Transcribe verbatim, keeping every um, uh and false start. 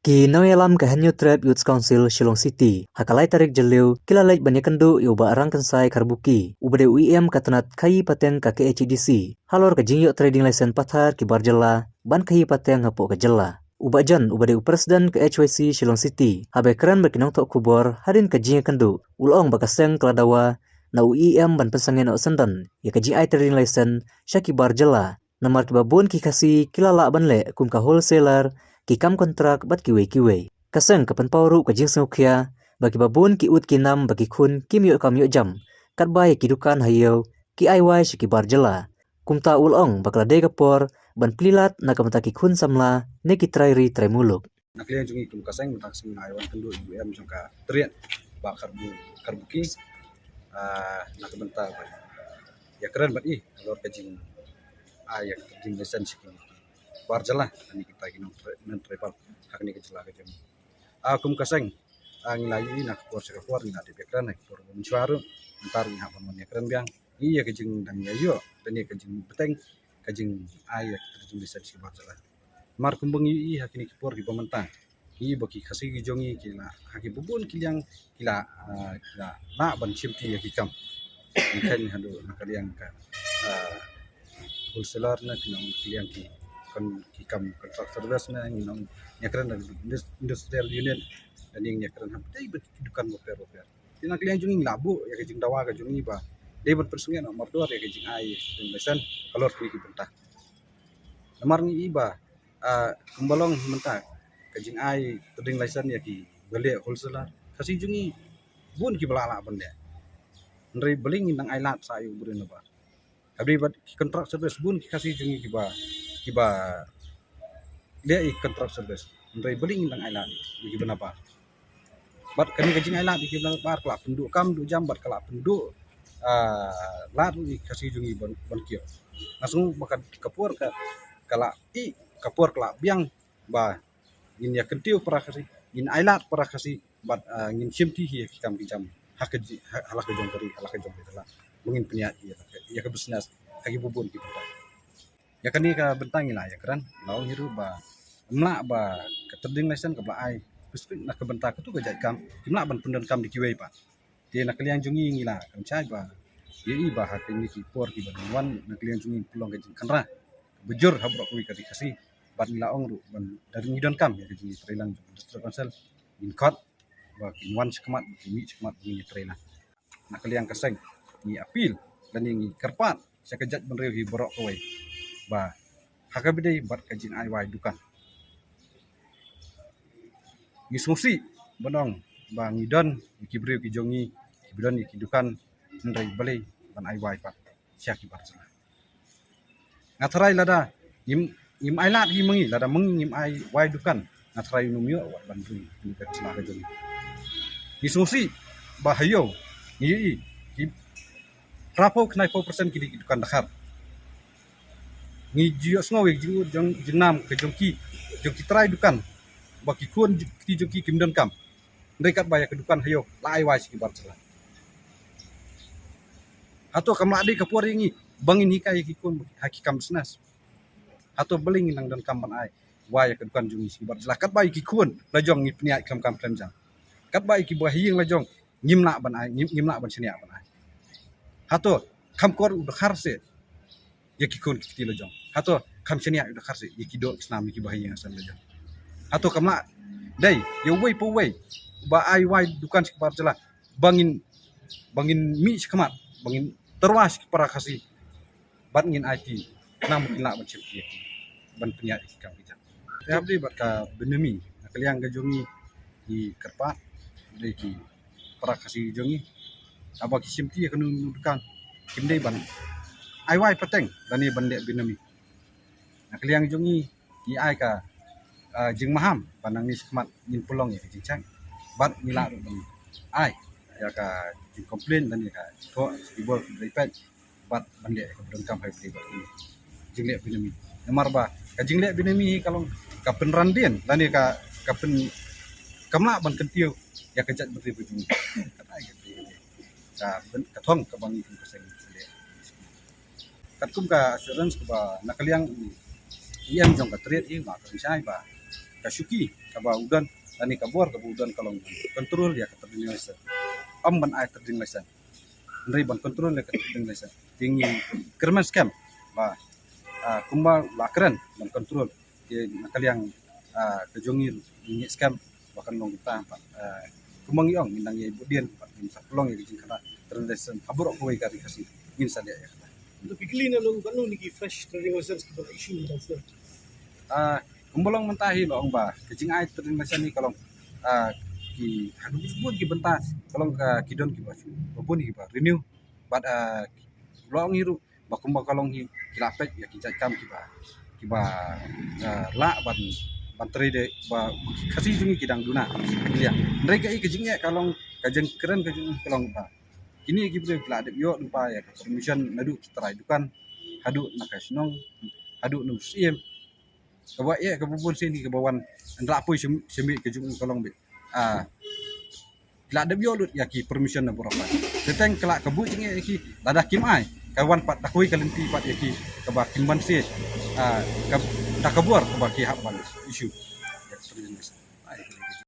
Ki nongïalam ka Hynñiewtrep Youth Council Shillong City, ha ka lai tarik Jylliew, ki la leit ban ïakynduh ïa u Bah Rangkynsai Kharbuki, uba dei u E M ka tnat khaïi pateng ka K H A D C, halor ka jingïoh trading license pathar ki bar jylla ban khaïi pateng hapoh ka jylla. U Bah John, uba dei u President ka H Y C Shillong City, haba kren bad ki nongthoh khubor hadien ka jingïakynduh, u la ong ba ka seng ka la dawa na u E M ban pynsangeh noh syndon ïa ka jingai trading license sha ki bar jylla, namar kiba bun ki Khasi ki la lah ban leh kum ka wholesaler, ki kam kontrak bad kiwei kiwei. Ka seng ka pynpaw ruh ka jingsngewkhia ba kiba bun ki ud ki nam ba ki khun kim ïoh kam ïoh jam, katba ïa ki dukan ha ïew ki ai wai sha ki bar jylla. Kumta u la ong ba ka la dei ka por ban plie lad na ka bynta ki khun samla ne ki trai ri trai muluk. Na ka liang jong ngi kum ka seng, mynta ka sngi ngi la ai wan kynduh ïa u E M jong ka Tnat, Bah Kharbu-, Kharbuki, ah, na ka bynta ban ïakren bad i halor ka jingai ïa ka trading license sha kine ki bar jylla, kine kita ki nong tri-, non tribal ha kane ka jylla ka jong ngi. Ah, kum ka seng, ah, ngi la ïohi na ka por sha ka por, ngi la dep ïakren ha ki por ba mynshuwa ruh, mynta ruh ngi hap ban wan ïakren biang. Ngi ïa ka jingdang ïa ïoh, kane ka jingbteng ka jingai ïa ka trading license sha ki bar jylla. Namar kumba ngi ïohi ha kine ki por kiba mynta, ngi ïohi ba ki Khasi ki jong ngi ki la, ha kiba bun ki liang ki la, ah, ki la lah ban shimti ïa ki kam. Ngi kheiñ haduh na ka liang ka, ah, wholesaler ne, ki nong ki liang ki kon-, ki kam contract service ne, ngi nong ïakren da indus-, industrial unit, da ngi ïakren ha ki dukan bapher bapher. Te na ka liang jong ngi ngi la buh ïa ka jingdawa ka jong ngi ba dei ban pynsangeh noh mardor ïa ka jingai ïa ka trading license halor kine ki bynta. Namar ngi ïohi ba, ah, kumba long mynta ka jingai trading license ïa kiba leh wholesaler, Khasi jong ngi bun kiba la lah ban leh. Hynrei balei ngin dang ai lad sa ïa u briew nabar? Haba ïadei bad ki contract service, bun ki Khasi jong ngi kiba, kiba leh ïa ki contract service, hynrei balei ngin dang ai lad ïa kiba nabar? Bad kane ka jingai lad ïa kiba nabar ka la pynduh kam duh jam bad ka la pynduh, ah, lad ruh ïa ki Khasi jong ngi ban, ban kiew. Nga sngew ba ka, ka por ka, ka la ïeh, ka por ka la biang ba ngin ïa kyntiew para Khasi, ngin ai lad para Khasi, bad, ah, ngin shimti hi ïa ki kam ki jam ha ka ji-, ha, ha la ka jong ka ri, ha la ka jong ka jylla. Ba ngin pynïaid ïa ka, ïa ka business ha kiba bun ki bynta. Ïa kane ka bynta ngi la ïakren, la ong hi ruh ba ym lah ba ka trading license kaba la ai specific na ka bynta katu ka jait kam, kim lah ban pyndonkam da kiwei pat. Te na ka liang jong ngi ngi la kynshai ba ïohi ba ha kine ki por kiba dang wan, na ka liang jong ngi pynlong ka jingkhynra ba jur ha baroh kawei ka ri Khasi. Bad ngi la ong ruh ban, da ngi donkam ïa ka jingïatreilang jong ka District Council, ngin khot ba kin wan shakhmat, ba kin mih shakhmat, ba ngin ïatreilang. Na ka liang ka seng ngi appeal lane ngi kyrpad sha ka jaitbynriew hi baroh kawei ba ha kaba ïadei bad ka jingai wai dukan, ngi sngewsih ban ong ba ngi don ïa ki briew ki jong ngi kiba don ïa ki dukan, hynrei balei ban ai wai pat sha ki bar jylla? Nga tharai lada ngim, ngim ai lad hi ma ngi, lada ma ngi ngim ai wai dukan, nga tharai ym ïoh wat ban ri kane ka jylla ka jong ngi. Ngi sngewsih ba ha ïew ngi ïohi ki phraphew khyndai phew percent ki dei ki dukan dkhar. Ngi ju ïohsngew ïa ka jingud jong, jingnam ka jong ki, jong ki trai dukan ba ki khun kti jong ki kim donkam. Hynrei katba ïa ka dukan ha ïew la ai wai sha ki bar jylla. Hato kam lah dei ka por ïa ngi ba ngin hikai ïa ki khun ha ki kam business? Hato balei ngin nang donkam ban ai wai ïa ka dukan jong ngi sha ki bar jylla katba ïa ki khun la jong ngi pynïaid khlem kam khlem jam? Katba ïa kiba ha ïing la jong ngim lah ban ai, ngim, ngim lah ban shaniah ban ai. Hato kham kor u dkhar seh ïa ki khun ki kti la jong? Hato kham shaniah u dkhar seh ïa ki doh ki snam ïa kiba ha ïing ha sem la jong? Hato kam lah dei ïa uwei pa uwei ba ai wai dukan sha ki bar jylla ba ngin, ba ngin mih shakhmat, ba ngin tyrwa sha ki para Khasi bad ngin aiti khnang ba kin lah ban shimti ïa ki, ban pynïaid ïa ki kam ki jam. Ïa hapdeng bad ka bynmih na ka liang ka jong ngi, ngi kyrpad, dei ki para Khasi jong ngi, haba ki shimti ïa kano kano dukan, kim dei ban ai wai pateng lane ban leh bynmih. Na ka liang jong ngi ngi ai ka, ah, jingmaham ba nangne shakhmat ngin pynlong ïa ka jingcheck bad ngi lah ruh ban ai ïa ka jingcomplain lane ka thoh sha ki bor ki briew peit bad ban leh ïa kaba donkam ha kaba dei bad ka jingleh bynmih. Namar ba ka jingleh bynmih hi ka long ka pynran dien lane ka, ka pyn, kam lah ban kyntiew ïa ka jaitbynriew ka jong ngi. Ka dei ka, ka, ka thong kaba ngi kum ka seng ngi leh. Katkum ka assurance kaba na ka liang i E M jong ka Tnat hi, nga kynshai ba ka shuki kaba u don, lane ka bor kaba u don ka long control ïa ka trading license. Ym ban ai trading license. Hynrei ban control ïa ka trading license. Te ngi kyrmen skhem ba, ah, kumba la kren ban control. Te na ka liang, ah, ka jong ngi ngi skhem ba kan long kumta pat, ah, kumba ngi ong, ngin nang ïa bud dien pat, ngin sa pynlong ïa ka jingkhana trading license ha baroh kawei ka ri Khasi, ngin sa leh ïa kata. Te phi kylli na nong katno ne ki fresh trading license kiba la issue mynta snem? Ah, kumba long mynta hi la ong ba ka jingai trading license ni ka long, ah, ki ha ka bun ki bynta ka long ka ki don kiba shu ba bun kiba renew bad, ah, la ong hi ruh ba kumba ka long hi ki la peit ïa ki jait kam kiba kiba, ah, lah ban ban trei de ba Khasi jong ngi ki dang duna. Hynrei ka i ka jingeh ka long ka jingkren ka jong ngi ka long ba kine ki briew ki la dep ïoh lypa ïa ka permission naduh ki trai dukan haduh na ka shnong haduh na u syiem. Kaba eh kaba bun sien hi kaba wan hynrei poi shem shem ka jong ka long bit. Ah, ki la dep ïoh lut ïa ki permission na baroh pat. Te teng ka la ka buh jingeh ïa ki lada kim ai ka wan pat da kawei ka lynti pat ïa ki kaba kim ban sien. Ah, ka da ka bor kaba ki hap ban issue.